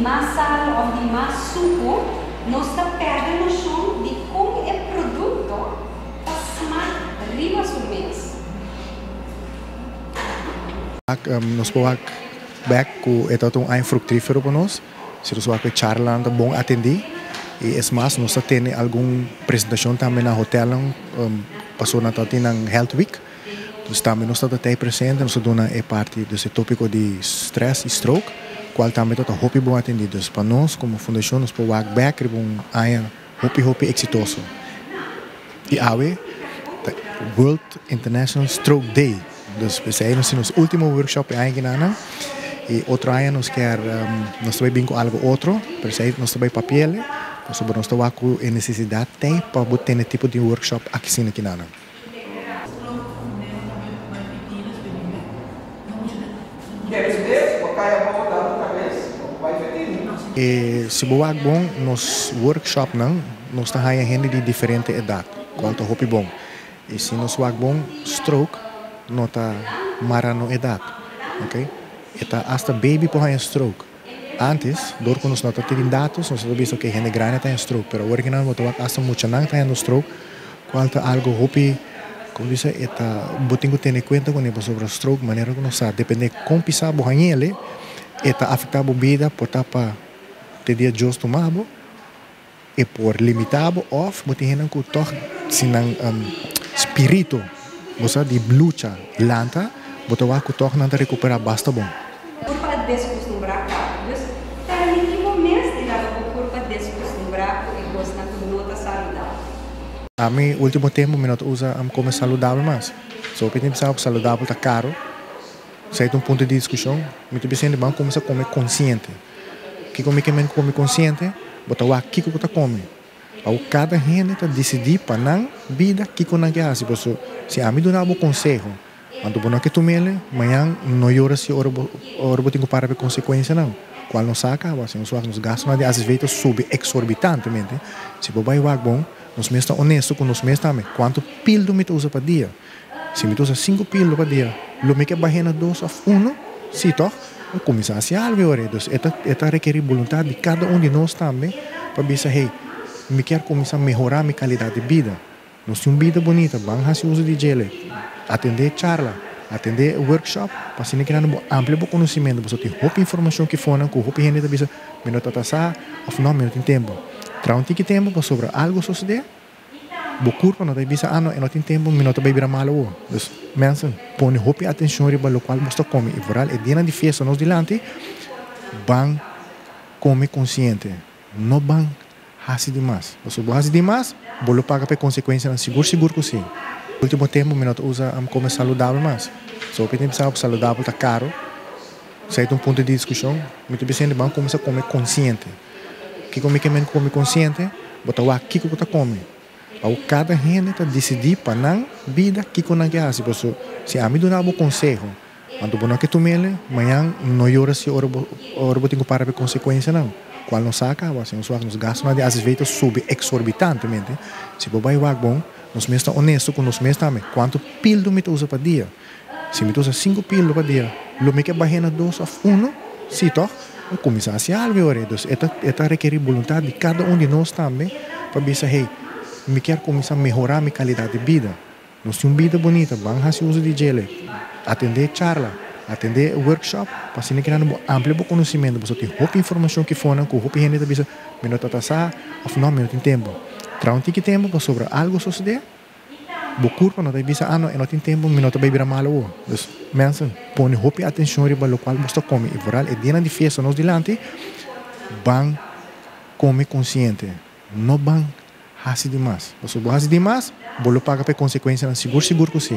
mas salu òf di mas suku, nos ta pèrdè noshon di kon e produkto ta smak riba su mes. Nos por wak bek ku e tabata un aña fruktífero pa nos. Si nos wak ku e charlanan ta bon atendí i es mas nos ta tene algun presentashon tambe na hotelnan pasobra nan tabatin nan health week. Dus tambe nos tabata tei presente, nos a duna e parti, dus e tópiko di stress i stroke, kual tambe tabata hopi bon atendí. Dus pa nos komo fundashon nos por wak bèk riba un aña hopi hopi eksitoso. I awe ta World International Stroke Day, dus p'esei nos tin nos último workshop e aña kinanan i otro aña nos kier nos ta bai bin ku algu otro, pero esei nos ta bai papi'el pasobra nos ta wak ku e nesesidat tei pa bo tene tipo di workshop akisina kinanan. E si bo wak bon nos workshopnan nos ta haña hende di diferente edat kual ta hopi bon. I si nos wak bon stroke no ta mara no edat ok e ta asta baby por haña stroke. Antes dor ku nos no ta tin datos nos ta bisa ok hende grandi ta haña stroke pero awor kinan bo ta wak asta muchanan ta hañando stroke kual ta algo hopi como bisa e ta bo tin ku tene kuenta kuné pasobra stroke manera ku nos sa depende kon pisa bo hañ'el e ta afekta bo bida por ta pa te dia Dios tuma bo e por limita bo òf bo tin hendenan ku tòg si nan spiritu bo sa di lucha lanta bo ta wak ku tòg nan ta rekuperá basta bon. Kurpa a deskustumbrá kaba. Dus, permití bo mes di laga bo kurpa deskustumbrá ku e kosnan ku no ta saludabel. Ami ultimo tempu mi no ta usa kome saludabel mas. So hopi tin bisa ku saludabel ta karo. Esei ta un punto di diskushon. Mi ta bisa hende ban kuminsá kome konsiente. Kiko mi ke men kome konsiente? Bo ta wak kiko bo ta kome. Awor kada hende ta disidí pa nan bida kiko nan ke hasi. Pasobra si ami duna bo konseho anto bo no ke tum'el, mañan no yora si ora bo ora bo tin ku para pa e konsekuensianan. Kual nos sa kaba, si nos wak nos gastunan di asv ta subi eksorbitantemente. Si bo bai wak bon, nos mes ta onesto ku nos mes tambe. Kuantu pildo mi ta usa pa dia? Si mi ta usa sinku pildo pa dia, lo mi ke bah'é na dos òf uno? Sí, tòg? Bo kuminsá hasi algu e ora ei. Dus e ta e ta rekerí boluntat di kada un di nos tambe pa bisa, Hey, mi kier kuminsá mehorá mi kalidat di bida. Nos tin un bida bunita, ban hasi uso di djele. Atendé charla, atendé workshop, pa asina keda bo amplia bo konosimentu. Pasobra tin hopi informashon ki fonan ku hopi hende ta bisa, Mi no ta ta sa òf no, mi no tin tempu. Traha un tiki tempu pasobra algu sosodé. Bo kurpa no ta bisa, ah no, e no tin tempu, mi no ta bai bira malo awor. Dus, mensen, pone hopi atencion riba locual bos ta come y vooral e dianan di fiesta nos dilanti, ban come consciente, no ban haci di mas. Pasobra bo haci di mas, bo lo paga pa e consecuencianan sigur sigur cu si. Ultimo tempo mi no ta usa come saludabel mas. So hopi tin bisa saludabel ta caro, esey ta un punto di discusion. Mi ta bisa hende ban cuminsa come consciente. Kiko mi ke men kome konsiente? Bo ta wak kiko bo ta kome. Awor kada hende ta disidí pa nan bida kiko nan ke hasi. Pasobra si ami duna bo konseho, anto bo no ke tum'el, mañan no yora si ora bo ora bo tin ku para pa e konsekuensianan. Kual nos sa kaba, si nos wak nos gastunan di asv ta subi eksorbitantemente. Si bo bai wak bon, nos mes ta onesto ku nos mes tambe. Kuantu pildo mi ta usa pa dia? Si mi ta usa sinku pildo pa dia, lo mi ke bah'é na dos òf uno? Sí, tòg? Bo kuminsá hasi algu e ora ei. Dus e ta e ta rekerí boluntat di kada un di nos tambe pa bisa, Hey, mi kier kuminsá mehorá mi kalidat di bida. Nos tin un bida bunita, ban hasi uso di djele. Atendé charla, atendé workshop, pa asina keda bo amplia bo konosimentu. Pasobra tin hopi informashon ki fonan ku hopi hende ta bisa, Mi no ta ta sa òf no, mi no tin tempu. Traha un tiki tempu pasobra algu sosodé. Bo kurpa no ta bisa, ah no, e no tin tempu, mi no ta bai bira malo awor. Dus, mensen, pone hopi atencion riba locual bos ta come y vooral e dianan di fiesta nos dilanti, ban come consciente, no ban haci di mas. Pasobra bo haci di mas, bo lo paga pa e consecuencianan sigur sigur cu si.